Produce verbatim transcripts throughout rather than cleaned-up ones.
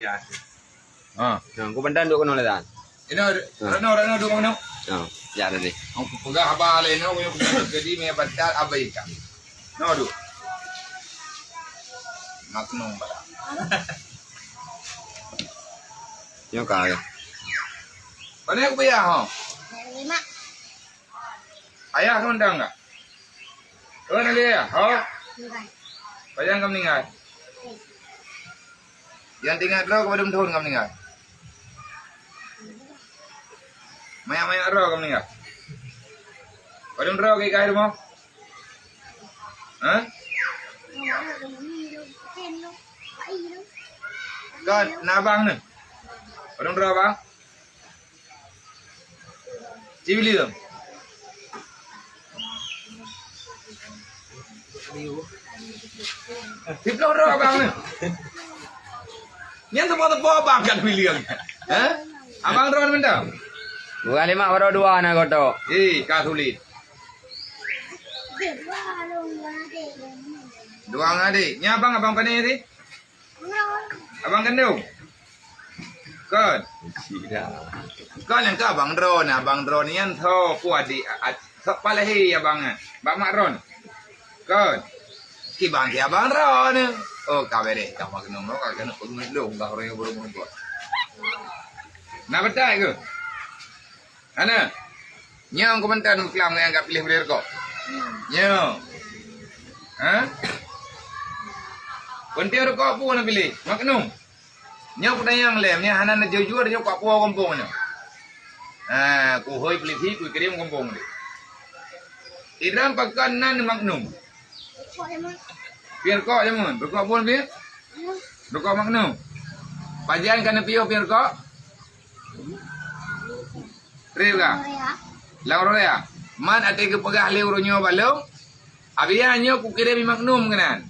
Ha. Ha, ku bantan duk keunoe lah, Tan. Inoe, ha. Rano, rano duk keunoe. Ha, ya tadi. Aku peugah haba lé inoe, aku peugah jadi mie bantan abai ka. No duk. Maknum bala. Nyoe ka ya. Pane aku ya ha. Lima. Ayah kau undang enggak? Oh, nanti ya. Oh. Bukan. Pajan kau meninggal. Yang tinggal droe keu padum thôn ka meuninggai? Manyak-manyak droe ka meuninggai? Padum droe keu ikai rumoh? Hah? Kon, na abang ni? Padum droe abang? Sibileueng. Siplôh droe abang ni. Nyan teupeu-teupeu abang kan sibileueng. Hah? Abang droe mantong? Bukan lima, baru dua na goto. Eh, ka sulit. Dua ngon adek. Nyan abang, abang pane sih? Abang kandung? Kon? Kon nyang ka abang droeneuh, abang droeneuh nyan tho ku adik, a-, a-, sok palahé abang nyan. Bak mak droeneuh. Kon? Kiban ti abang droeneuh. Oh, ka bereh, ka mak keunoe, ka keunoe peungeut lôn, ka ureueng nyang baru meureumpok. Na beutai keu? Hana. Nyoe keumantan meukelam nyang ka piléh bri rukok. Nyoe. Ha? Peunténg rukok peue na piléh? Maknum. Nyoe peutanyong lé, nyoe hana na jujur nyoe kok peue gampông nyoe. Ha, kuhôi peulisi kukirim gampông nyoe. Idram pakon nan Maknum. Pier rukok jameun, rukok peue pier? Rukok Maknum. Pajan ka neupiôh pier rukok? Trép ka? Lam Rorea. Man até geupeugah lé uroe nyoe bak lôn, "Abiya nyoe kukirém i Maknum keunan."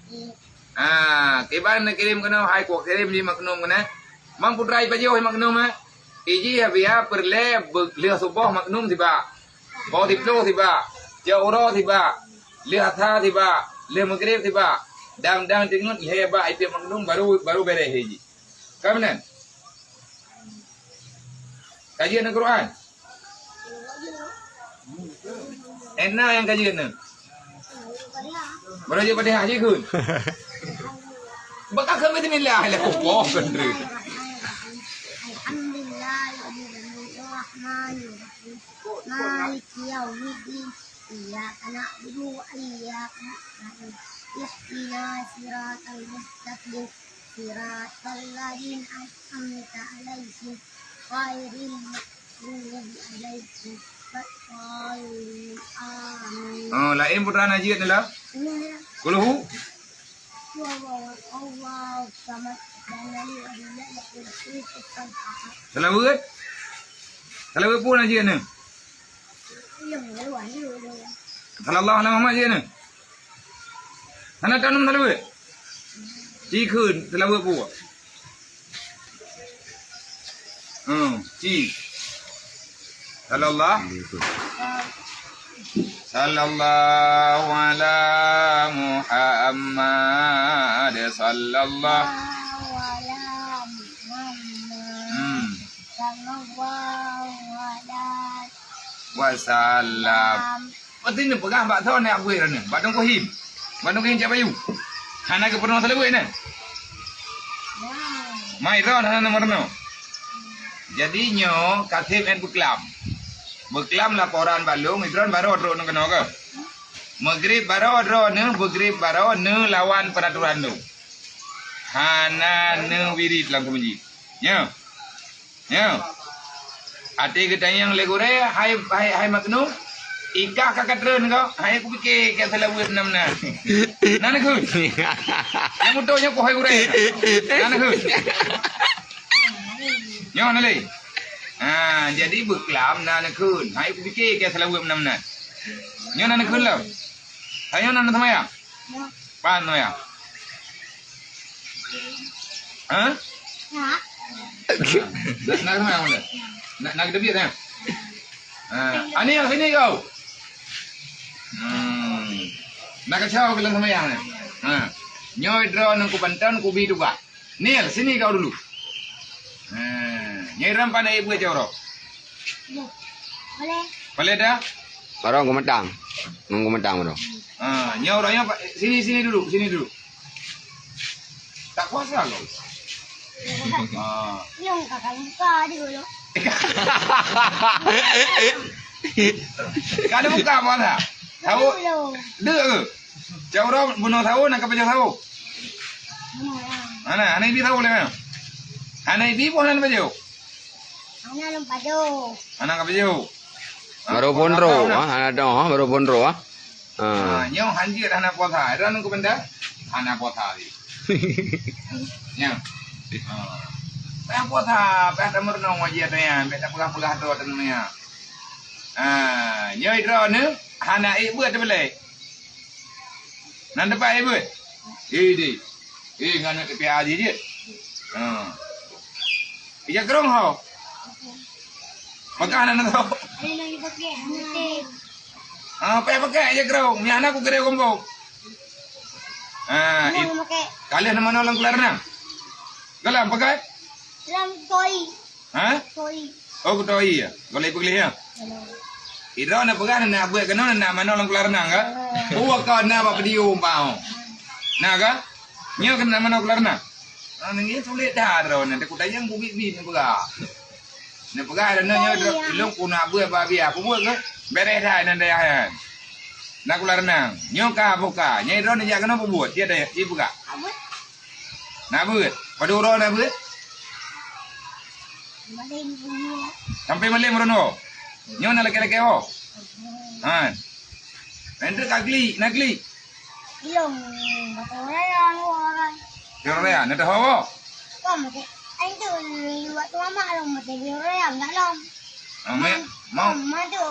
Ah, kiban neukirém keunoe hai kukirém di Maknum keunan. Man putra i pajoh i Maknum, eh? Iji Abiya peureulée beu-, lheueh suboh Maknum sibak. Boh siplôh sibak. Cok uroe sibak. Lheueh asa sibak. Lheueh meugrib sibak. Dang-dang teungeut lhée bak i piep Maknum baru, baru bereh iji. Ka meunan? Ka jeuet neuh Quran? Ena nyang ka jeuet neuh. Baru jeuet Fatihah jih kheun. Bak ka kheun bismillah lah kupoh kheun. Alhamdulillah, Maliki yaumiddin. Iyyaka na'budu wa iyyaka nasta'in. Ihdinas siratal mustaqim. Siratal ladzina an'amta 'alaihim ghairil maghdubi 'alaihim waladdallin. Amin. Oh, laén putra na jeuet neuh lah? Iya. Kulhu? Huwallahu samad. Lam yalid wa lam yulad wa lam yakul lahu kufuwan ahad. Salawat? Salawat peue na jeuet neuh? Sallallahu ala Muhammad jeuet neuh. Hana tanom salawat. Ci kheun salawat peue? Hmm, ci. Sallallahu. Sallallahu ala Muhammad. Sallallahu. Sallallahu ala Muhammad. Hmm. Sallallahu ala Wasallam. Berarti neupeugah bak soe nyan buet droeneuh? Bak Teungku Him. Bak Teungku Him Cak Bayu. Hana geupeurunoe salawat nyan. Mai droeneuh hana meurunoe. Jadi nyoe ka sép nyan beuklam. Beuklam laporan bak lôn, droeneuh baroe droeneuh keunoe keuh. Meugrib baroe droeneuh, meugrib baroe neuh lawan peuratoran lôn. Hana neuh wirid lam keumeuji. Nyoe. Nyoe. Até geutanyong lé gurée, "Hai, hai, hai Maknum, i kah ka katreun kah?" "Hai, kupike ka salawat nam na." Na neukheun. Nyang muto nyoe keuh hai gurée. Na neukheun. Nyoe na lé. Ha, jadi beuklam na neukheun. "Hai, kupike ka salawat nam na." Nyoe na neukheun lom. Hai nyoe na neuseumayang. Pan tu ya? Ha? Nak, nak kena mana? Nak, nak kita biar ya? Ha, Anil, sini kau. Hmm. Nak kacau kita sama yang ni. Ha. Nyoe droeneuh kubantan kubi tugas. Nil, sini kau dulu. Ha, nyoe ram pandai ibu cawrok. Boleh. Boleh dah? Barong geumeutang. Ngon geumeutang barong. Ha, nyoe urang nyoe pa-, sini, sini dulu, sini dulu. Tak puasa kau? Ha. Nyong kakak buka dulu. Ka ada buka puasa? Tahu? Belum. Dek ke? Cak uroe bunoe sawo na ka pajoh sawo? Bunoe, ya. Hana, hana ibi sawo lé. Hana ibi pun hana pajoh. Hana lom pajoh. Hana ka pajoh. Baru pondro, ha, hana dong, ha, baru pondro, ha. Ha. Ha, nyoe hanjeuet hana puasa. Ada nunggu benda? Hana puasa lagi. Nyoe. Ha. Payah puasa, payah tameurunoe ngaji ata nyan, payah tapeugah-peugah ata nyan. Ha, nyoe droeneuh hana ék beuet teubeulée. Nan teumpat ék beuet. Eh, di. Eh, ngan teumpat aji jeuet. Ha. Ija krong ho. Pakai anak tu. Ha, pakai, pakai ija krong. Ni anak ku kira kumpul. Ha, kaleh nama nolong keluar nang. Galam pakai? Dalam koi. Ha? Koi. Oh, kutoi ya. Kalau ibu kelih ya. Idro na peugah na buet keunoe na manoe lam kularna ka? Buet ka na bak video umpama. Na ka? Nyoe keunoe manoe kularna. Ah, nanggroe sulet that droeneuh, takot dayang bubit-bit neupeugah. Neupeugah droeneuh nyoe ilong ku na buet bak biah, peue buet ke? Bereh that nan dayah nyan. Na kularna. Nyoe ka buka. Nyoe droeneuh jak keunoe peue buet? Dia dayah, dia peugah. Na beuet. Padum uroe na beuet? Sampai malem uroe nyoe. Nyoe na lakée-lakée ho. Han. Nanti ka glik, na glik. Ilong, betul ya, orang. Orang ya, na dah ho. Kau mesti, ai tu, waktu mama lo mesti di orang ya, enggak lo. Amin. Mau. Mama tu,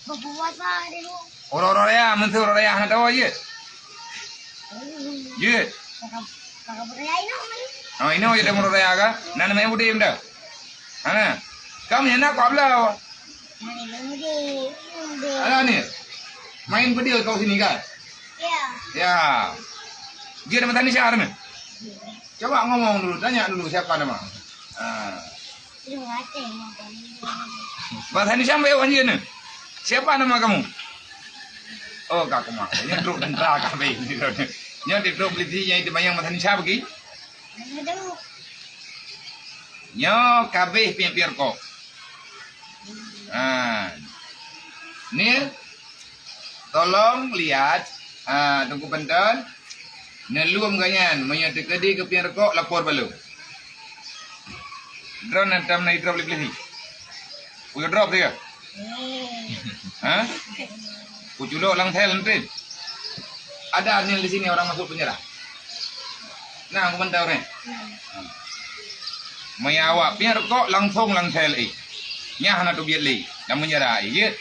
berpuasa dulu. Uroe-uroe raya, meuseu uroe raya hana tawoe jeuet? Jeuet. Oh, inoe jeuet uroe raya ka? Na neumain udeb dah? Hana. Kamoe na kuabloe. Alah ni. Main video kau sini kan? Ya. Ya. Dia nama Tanisha ni? Coba ngomong dulu, tanya dulu siapa nama. Ha. Bahasa Indonesia baik wan jeuet ni. Siapa nama kamu? Oh, ka keumah. Nyoe trok tentara kabeh. Nyoe di trok polisi nyang itu bayang bahasa Indonesia bagi. Nyoe kabeh piep-piep rukok. Ha. Ni tolong lihat, ha, Teungku Panton. Neulom gobnyan, meunyoe teukeudi keupiep rukok, lapor bak lôn. Droeneuh tam na idrop lé polisi. Kudrop dia. Ha? Kuculok lam sel nanti. Ada anil di sini orang masuk penjara. Nah, aku mantau ni. Meunyoe awak piep rukok langsung lam sel, eh. Nyan hana teubiet lé. Lam penjara, eh.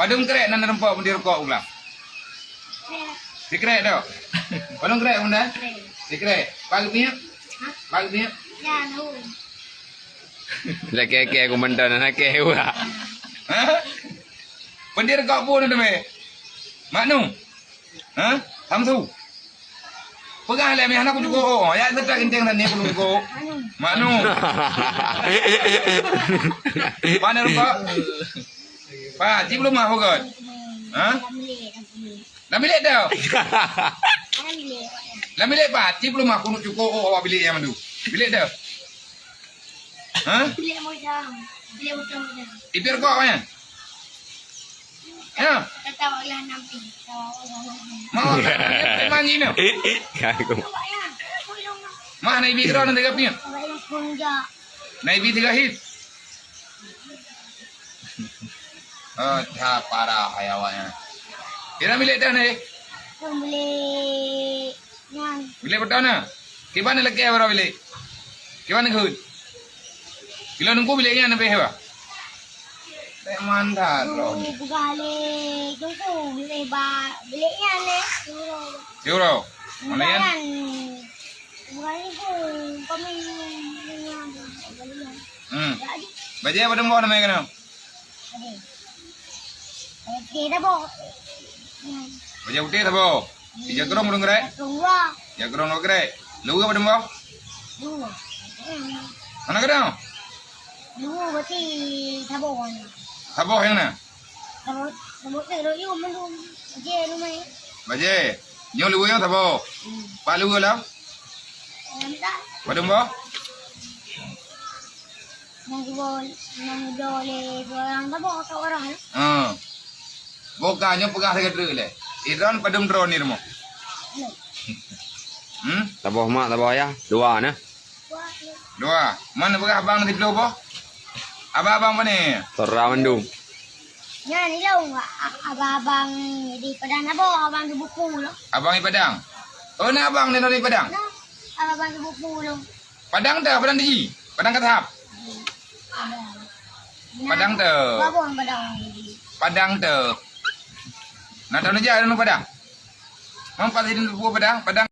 Padum krek nan reumpok meudeh rukok ulah. Sikrek tu. Padum krek bunda? Sikrek. Pak geupiep? Pak geupiep? Lakée-lakée aku mantong na lakée uwa. Ha? Peundeh rukok pun tu meh. Mak nu? Ha? Samsu. Peugah lé meuhana kucukok. Oh, ya tetap genteng tadi aku cukok. Manu. Mana rupa? Pak, cip lumah bagot. Ha? Lam bilik dah. Lam bilik Pak, cip lumah kunut cukok. Oh, awak bilik yang mandu. Bilik dah. Ha? Bilik macam. Bilik macam. Ipir kok ya? Ya. Mau manji ni. Mah na ibi kira nanti kapnya. Na ibi tiga hit. Oh, dah parah ya awaknya. Kira bilik dah ni. Bilik nyan. Bilik betul na. Kiban lagi apa bilik? Kiban ngeut? Kilo nunggu bilik nyan lebih apa? Tak mantap loh. Bukan bilik nunggu, bilik ba, bilik nyan ni. Euro. Mana nyan? Bukan nunggu, kami. Hmm. Baca apa dong nama kena? Putih dah, Bo. Baju putih dah, Bo. Di jakrong belum gerai? Jakrong dua. Jakrong dua gerai. Lu ke belum, Bo? Dua. Hmm. Mana kadang? Dua berarti saboh. Saboh yang mana? Saboh, saboh tu dua mandum. Bajèe lumai. Bajèe. Nyoe luwa nyang saboh. Hmm. Pak luwa lah. Minta. Padum boh? Nyang dua, nyang dua le dua orang saboh atau orang. Ha. Boh ka nyoe peugah lagèe treuk lé. Idon padum droe ni rumoh? Hmm? Saboh mak, saboh ayah, dua na. Dua. Mana peugah abang di ploh boh? Abang-abang mana? Tora mandum. Nyan ilong abang-abang di Padang Nabo, abang di buku lo. Abang di Padang. Oh, na abang ni di Padang? Nah, abang di buku lo. Padang dah, Padang di. Padang Katahap. Padang. Padang tu. Babon Padang. Padang tu. Nak tahu aja dalam Padang. Mampat di Padang, Padang.